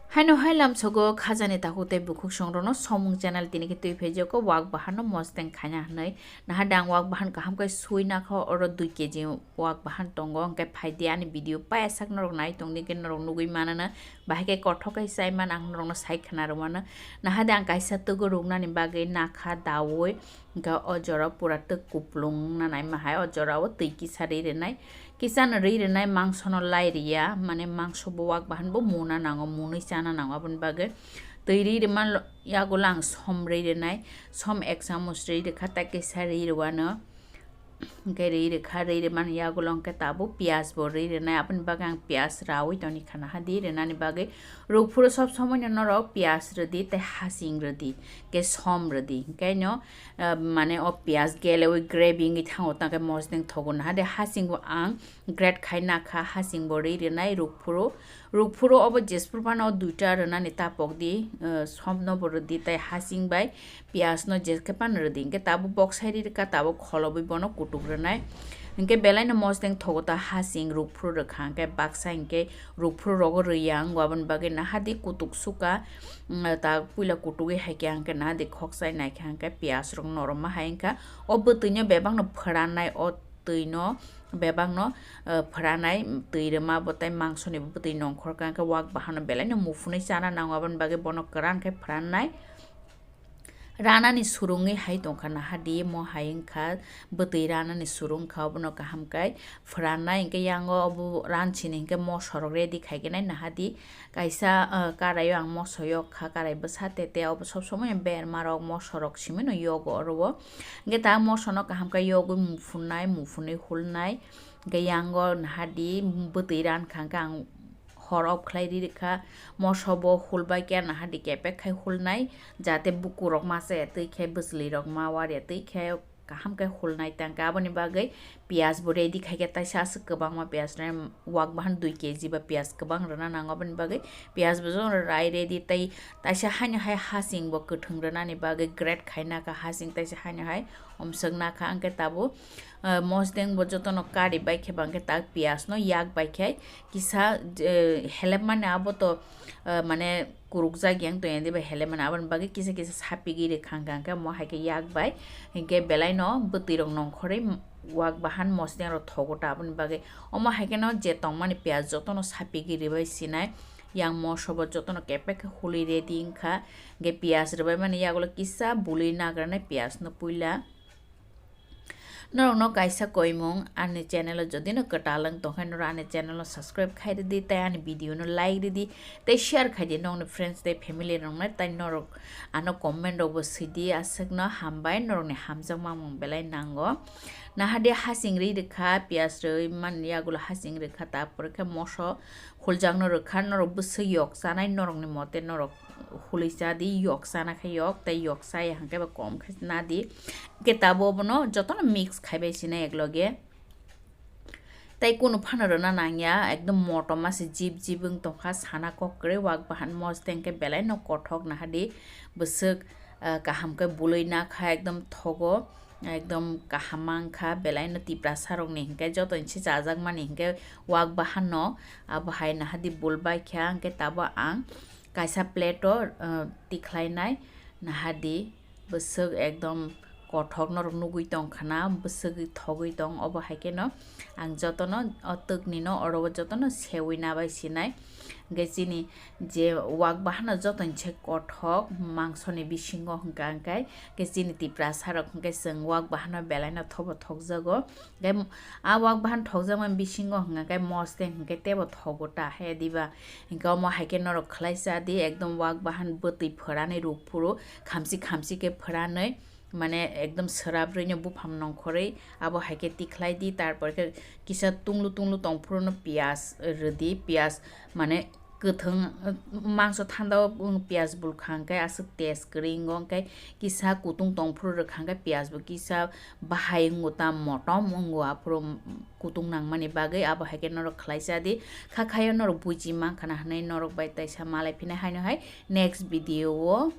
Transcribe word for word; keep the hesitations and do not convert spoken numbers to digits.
Haino hai lamsogo khajani takhuk tei bukhuk songrokno somung channel tini khe twi phaijago wak bahanno mosteng khaina hwnwi. Naha de ang wak bahan kaham khe sui nakha oro dui kg wak bahan tongo, hwnkhe phaidi ani video paiyasak norok nai tongdi hwnkhe norok nugwi manana. Bahai khe kothok khe chai man ang norokno sai khna rwmano. Naha de ang kaisa twgo ruknani bagwi nakha daui, hwnkhe o jora pura twk kuplung nanai mahai o jora o twi kisa ri rwnai. Kisa no ri rwnai mangso no lai riya, mane mangso bo wak bahan bo muna nango, munui chana nango, aboni bagwi twi ri rwma lo-, yagulo ang som ri rwnai, som ek chamuch ri rwkha, tei kisa ri rwano, hwnkhe ri rwkha, ri rwmani yagulo hwnkhe tabuk piyaj bo ri rwnai, aboni bagwi ang piyaj raui toni khana hadi rwnani bagwi rukphuru sob somoi no norok piyaj rwdi tei hasing rwdi, hwnkhe som rwdi, hwnkhe no ah, mane o piyaj geleui gravy wngwi thango, tangkhe mosdeng thogo naha de hasing bo ang grate khai nakha, hasing bo ri rwnai rukphuru, rukphuru obo jesphuru phano o duita rwnani tapok di, ah, som no bo rwdi tei hasing bai piyaj no jeskhe phano rwdi, hwnkhe tabuk boksai ri rwkha, tabuk kholobwi bono kutuk rwnai, hwnkhe belai no mosdeng thogo ta hasing rukphuru rwkha, hwnkhe baksa hwnkhe rukphuru rogo rwi ya, ang aboni bagwi naha di kutuk suka, mm, ta puila kutugwi hai khe ang khe naha di khokchai nai khe ang khe piyaj rok noroma hai wngkha. O bwtwi no bebak no phwranai, o twi no bebak no, eh, phwranai, twi rwma bo tei mangso ni bwtwi nongkhor kha, ang khe wak bahan no belai no muphunwi chana nango, aboni bagwi bono kwran khe phwrannai. Ranani surungwi hai tongkha naha di, mo hai wngkha bwtwi ranani surung kha, obono kaham khe phwrannai, hwnkhe yango obo ran sini hwnkhe moso rok ready khai khe nai naha di. Kaisa, ah, karai o ang moso yok kha, karai bwsa tete, obo sob somoi berma rok moso rok simi no yogo oro o. Hwnkhe ta moso no kaham khe yogwi muphunai, muphunwi hulnai, hwnkhe yango naha di bwtwi ran kha, hwnkhe ang hor off khlai ri rwkha, moso bo hulbai khe naha di kepek khai hulnai, jate buku rok ma chaya twi khe bwchwlwi rok ma warya twi khe kaham khe hulnai tangkha. Aboni bagwi piyaj bo ready khai khe taisa aswk kwbangma piyaj rwna wak bahan dui kg ba piyaj kwbang rwna nango, aboni bagwi piyaj bo jotono rai ready tei taisa haino hai hasing bo kwthwng rwnani bagwi grate khai nakha, hasing taisa haino hai omswk nakha, hwnkhe tabuk ah, mosdeng bo jotono kari bai khe bang khe tak piyaj no yak bai khe kisa, eh, helep mani abo to, ah, mane kurukjak yang to yang diba helep mani aboni bagwi kisa kisa sapigwi rwkha hwnkha hwnkhe mo hai khe yak bai hwnkhe belai no bwtwi rok nongkhorwi wak bahan mosdeng rok thogo ta aboni bagwi omo hai khe no je tongmani piyaj jotono sapigwi rwbai sinai yang moso bo jotono kepek khe hulwi ready wngkha hwnkhe piyaj rwbai mani yagulo kisa bului nagranai piyaj no puila. Norokno kaisa koimung, ani channel o jodi no kwtal wng tongkhe norok ani channel no subscribe khai rwdi tei ani video no like rwdi tei share khaidi nokni friends tei family rokno tei norok ano comment rok bo swidi aswkno hambai norokni hamjakma mung belai nango. Naha de hasing ri rwkha piyaj rwi man yagulo hasing rwkha ta porikhe moso huljakno rwkha norok bwswk yok chanai norokni mote norok. Hulwi cha di, yok chana khe yok, tei yok chaya hwnkhe bo kom khe na di. Hwnkhe tabuk obono jotono mix khai bai sinai ekloge. Tei kunu phano rwna nangya, ekdom motom ma se jip jip wng tongkha, sana kok kwrwi wak bahan mosdeng khe belai no kothok naha di, bwswk, ah, kaham khe bului nakha, ekdom thogo. Ekdom kaham mankha, belai no Tiprasa rokni hinkhe joto ni se chajakmani hinkhe wak bahan no abo hai naha di bul bai kha, hinkhe tabuk ang kaisa plate o, uh, tikhlai nai naha di bwswk ekdom kothok norok nugwi tongkha na, bwswk thogwi tong, obo hai khe no ang joto no o twk ni no oro o joto no sewi na bai sinai, hinkhe chini je wak bahan no joto ni se kothok mangso ni bisingo hinkha hinkhe. Khe chini Tiprasa rok hwnkhe chwng wak bahan no belai no thobo thokjago. Khe a wak bahan thokjakmani bisingo hwnkha khe mosdeng hwnkhe teibo thogo ta he diba. Hinkhe omo hai khe norok khlai cha di, ekdom wak bahan bwtwi phwranwi ruk phuru khamchi khamchi khe phwranwi, mane ekdom swrap rwi no buphang nongkhorwi abo hai khe tikhlai di, tarpor khe kisa tunglu tunglu tong phuru no piyaj rwdi, piyaj mane kwthwng, mangso thanda o piyaj bul kha hwnkhe aswk taste kwrwi wngo, hwnkhe kisa kutung tong phuru rwkha hwnkhe piyaj bo kisa bahai wngo ta motom wngo, aphuru kutung nangmani bagwi abo hai khe norok khlai cha di. Kha khayo norok buji mankha na hwnwi norok bai taisa malai phina haino hai next video o.